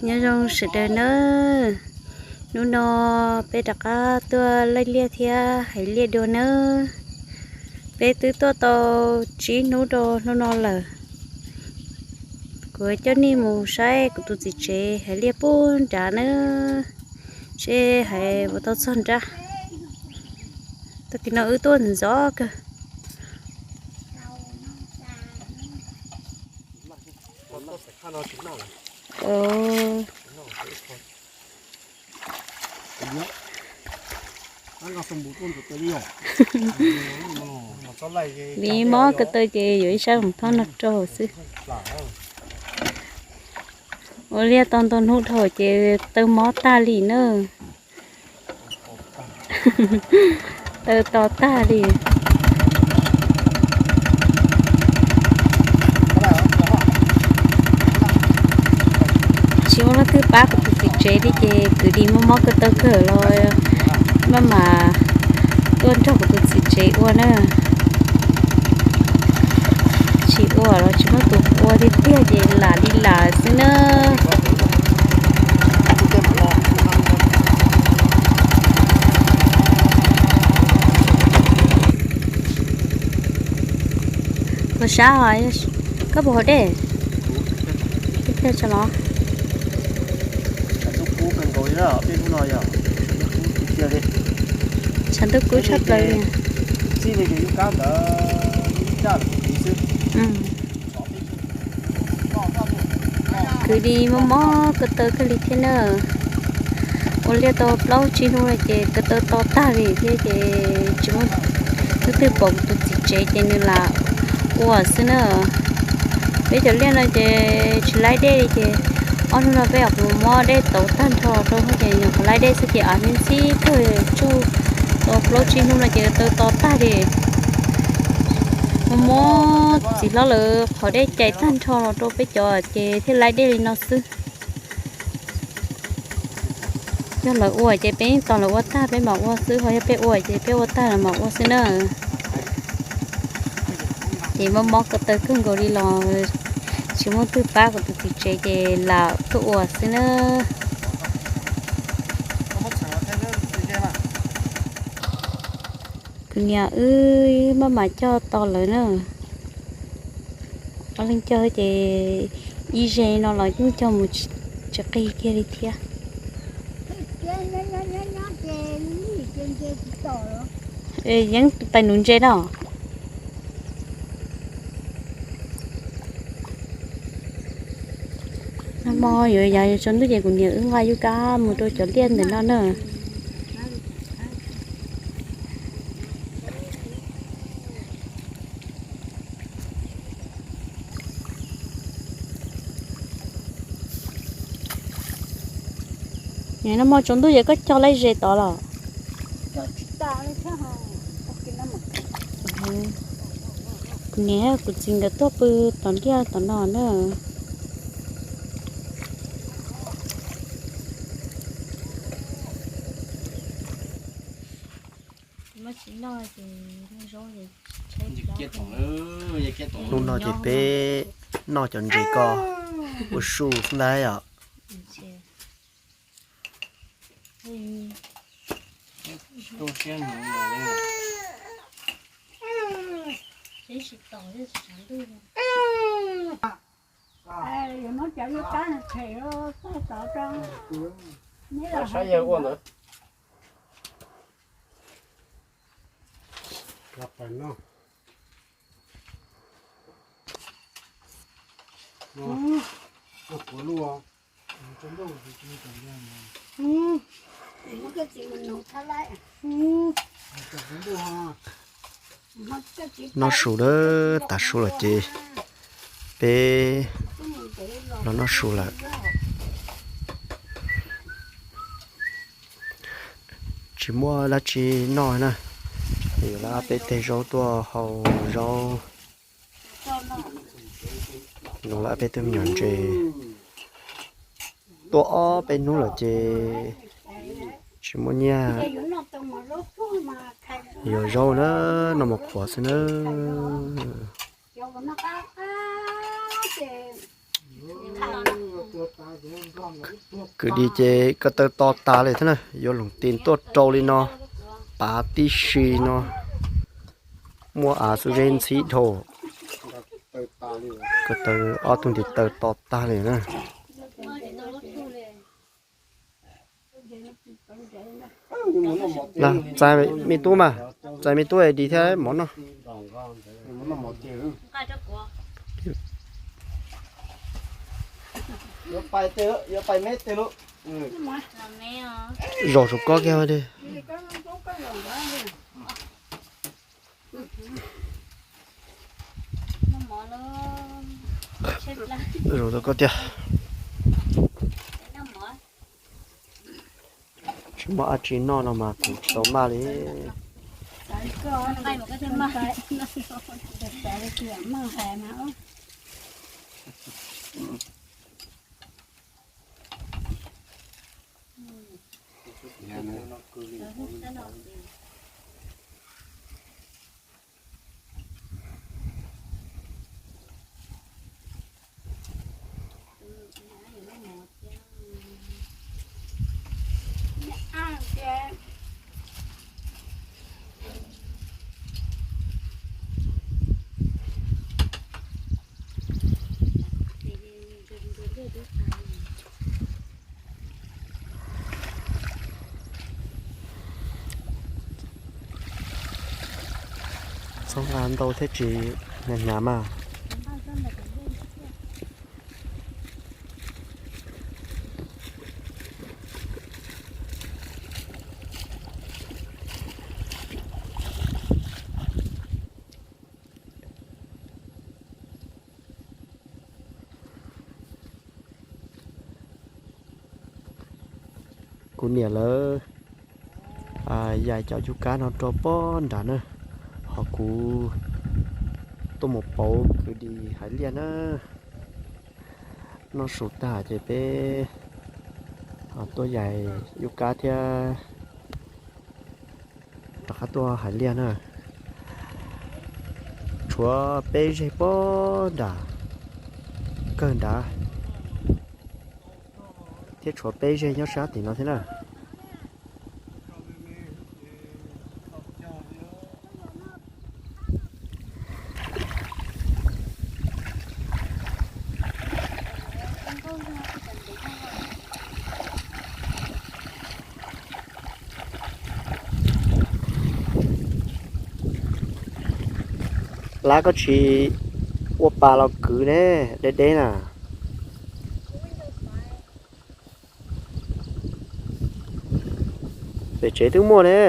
Nyob zoo sawv daws nawb, hnub no peb rov qab tuaj laij liaj thiab hais liaj dua nawb. Peb twb tuaj tau tsib hnub rau hnub no lawm. Kuv coj nej mus saib kuv tus txiv tsev hais liaj pub nrad nawb, seb hais puas tau txog nrab. Tag kis no wb tuaj ntxov kawg. Vim mob ko taw ces yuav ib sab thob no rau hauv xwb. Ua liaj tau ntau hnub dhau ces taw mob tag li na. Taw to tag li. Tsis muaj leej twg pab kuv tus txiv tsev li ces kwv dis mob mob ko taw kawg los maj mam tuaj nrog kuv tus txiv tsev ua na. Tsis ua los tsis muaj tus ua tiag tiag ces lam li lam xwb na. Puas sab os, koj puas haus dej? Ib pliag tso los. Tshav ntuj kub tshaj plaws li. Kwv dis mob mob ko taw kawg li thiab na. Ua liaj tau plaub tsib hnub no ces ko taw to tag li thiab ces tsis muaj leej twg pom kuv tus txiv tsev ces nws lam ua xwb na. Peb cov liaj no ces tsis laib dej li ces ob hnub no peb mus muab dej tauv tag nrho rau ces nyuam qhuav laib dej xwb ces av ntxhib kawg tsuj tau plaub tsib hnub no ces taw to tag li. Mus muab txiv hlob lawv qhov dej cais tag nrho los rau peb cov ces thiaj laib dej li no xwb. Yog lawv ua ces peb yeej tos lawv ua tag peb mam ua xwb, ho yog peb ua ces peb ua tag lawv mam ua xwb na. Ces mob mob ko taw kawg nkaus li los tsis muaj twg pab kuv tus txiv tsev ces lam tuaj ua xwb na. Kuv niam wb maj mam cog tau lawm na. Ob leeg cog ces ib ze no los yeej cog mus tsis qig kiag li thiab. Yeej pais nuv ntses na. Nag hmo yuav yav yuav tsaus ntuj ces kuv niam wb nqa yub kab mus rau cov liaj ntawm no na. Nag hmo tsaus ntuj ces koj cog laij ze tod los? Kuv niam kuv txiv nkawd tuaj pw tom liaj tom no na. Hnub no ces peb noj cov ntses ko ua su xwb ntag os. Noj su lawm, tav su lawm ces peb los noj su lawm. Tsis muaj dab tsi noj na, yuav lawv ob peb teg zaub tuaj hau zaub, los lawv ob peb tug me nyuam ntses. Tuaj ob peb hnub lawm ces tsis muaj nyiaj yuav zaub na, noj mov qhuav xwb na. Kwv dij ces ko taw to tas li thiab na, yuav loos tis tuaj rau li no, pav tib si no, muaj av xub zeb ntxhib dhau. Ko taw, ob tug ntiv taw to tag li na. Txais me tub mas, txais me tub es dis thiab mov noj. Zaum saum koj kiag. Zaum tau koj tiag. Tsis muaj dab tsi noj no mas kuv tsis tau maj li. Txhob nqa ntau thiab tsis hnyav hnyav mas. Kuv niam lawv yaim cov cub kab no rau pob nrad na, ho kuv tuaj mus pauv kwv dij haiv liaj na. Noj su tag ces peb tuaj yaim cub kab thiab rov qab tuaj haiv liaj na. Tshuav peb zeg pob nram kawg nrad, thiab tshuav peb zeg nyob sab tim no thiab na. Lab koj tsis ua pas los kwv ne, deb deb na. Pem tsev twb muaj ne,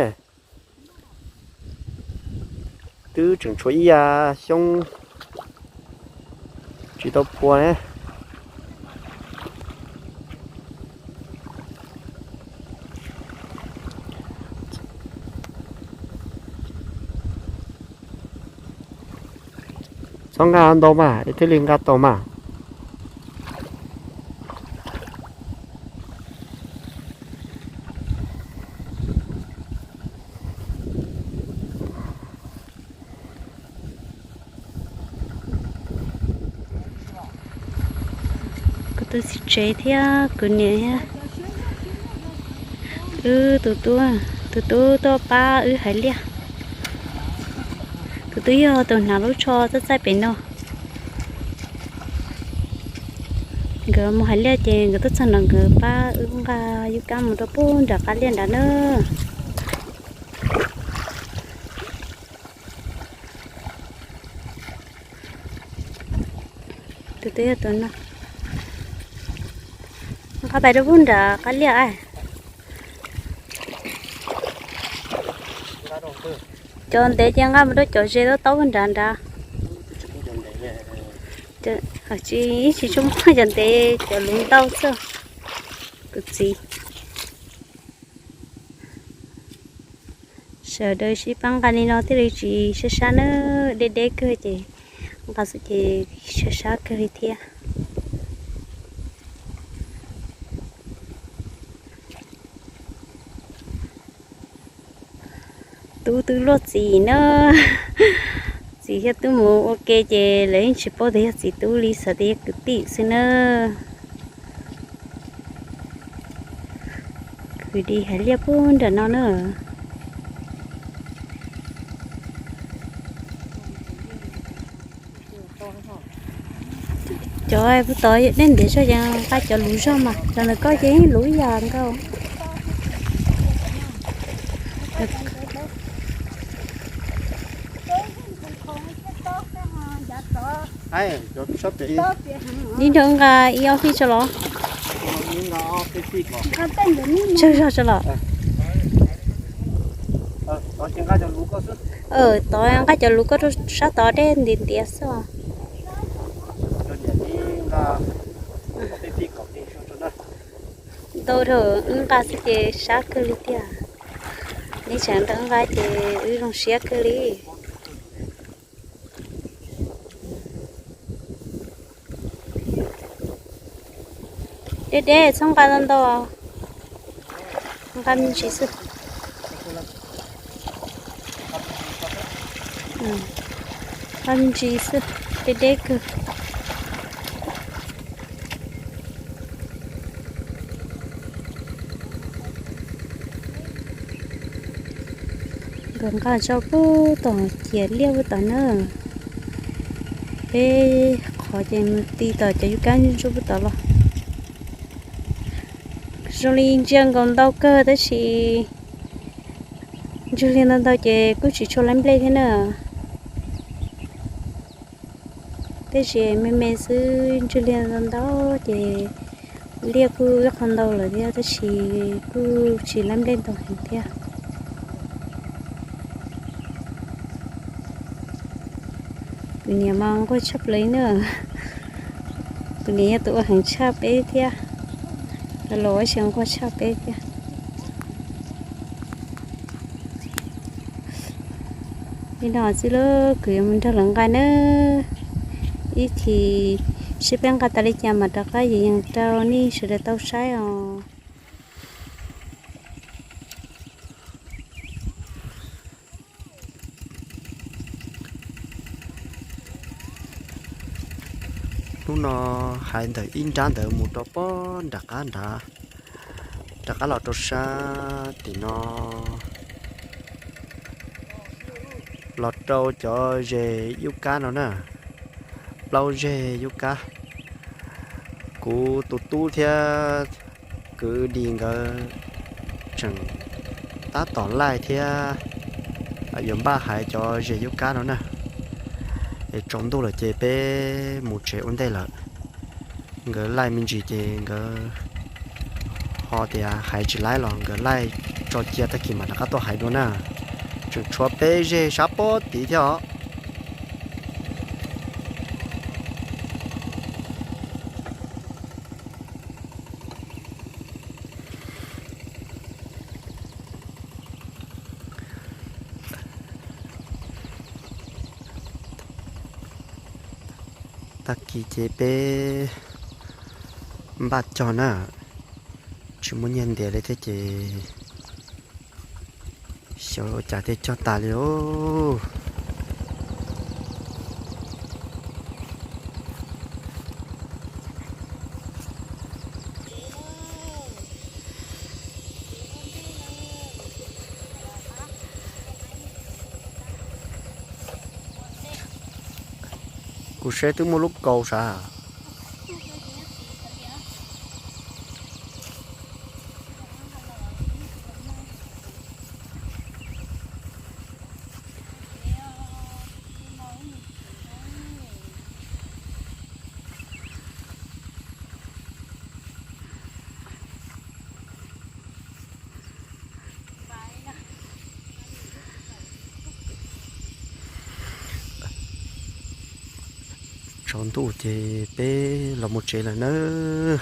twb tseem tshuav ib yav xyoob tsis tau phua ne. Txhob nqa ntau mas es thiaj li nqa tau mas. Kuv tus txiv tsev thiab kuv niam thiab wb tus tub, tus tub tuaj pab wb hais liaj. Tus tub yog tus hnav lub tsho txaij txaij pem no. Nkawd mus hais liaj ces nkawd tuaj txog no nkawd pab wb nqa yub kab mus rau pub nram qab liaj nrad na. Tus twb yog tus no. Nqa pais rau pub nram qab liaj. Cov ntev ces nqa mus rau cov ze taub taub nrad nrad. Tsis, tsis tshua muaj cov ntev, cov luv ntau xwb. Kuv txiv. Sawv daws sib pab nqa li no thiaj li tsis sab sab na, deb deb kawg ces nqa xwb ces sab sab kawg li thiab. Tub twb luaj txim na, txiv thiab tub mus ua ke ces lawv yeej tsis paub tias yog txiv tub li, xav tias yog kwv tij xwb na. Kwv di hais liaj puag nram no na. Cov puag tod dej ntiav zog ces nqa cov luv zog mas cov ntawm koj ces luv ib yam nkaus. Ib nrog nqa ib ob fij tso los? Tsawg zog tso los? Tod nqa cov luv koj rau sab tod dej ntiav ntiav xwb os. Ntau dhau wb nqa xwb ces sab kawg li tiag. Neb tseem ntau nqa ces wb zoo siab kawg li. Deb deb txhob nqa ntau ntau, nqa me ntsis xwb. Nqa me ntsis xwb, deb deb kawg. Nkawd nqa tso puag tom ciam liaj puag tom na. Peb qhov ces mus ti tom cov yub kab ntsuab puag tom los. Zoo li ntsia nkaus ntau kawg tab sis ntswg liag ntau ntau ces kuj tsis tshua laib nplej thiab na. Tab sis me me xwb, ntswg liag ntau ntau ces liaj kuj ib qho ntau lawm thiab tab sis kuj tsis laib nplej ntau heev thiab. Kuv niam mas nquag tshaj plaws li na. Kuv niam yog tus ua heev tshaj peb thiab, los ua tsis nquag tshaj peb thiab. Li no xwb lauj, kuv yuav mus nrog lawv nqa na. Ib chim seb peb nqa tas li cas mam rov qab yees rau nej sawv daws tau saib os. Hnub no hais ntawm ib nrab ntawd mus rau pob nram qab nrad, rov qab los rau sab tim no, los rau cov zes yub kab no na, plaub zeg yub kab. Kuv tus tub thiab kwv di nkawd tseem tab tom laij thiab yuav npaj hais cov zes yub kab no na. Es tsaus ntuj lawm ces peb mus tsev ua ntej lawm. Nkawd laij me ntsis ces nkawd ho tias hais tsis laib los nkawd laij tso cia tag kis mam rov qab tuaj hais dua na. Tseem tshuav peb zeg sab pob tid thiab os. Tag kis ces peb npaj cog na, tsis muaj nyiaj ntias li thiab ces xyov ua cas thiaj cog tas li os. Kuv saib twb muaj lub kaus sav. Tsaus ntuj ces peb los mus tsev lawm nawb.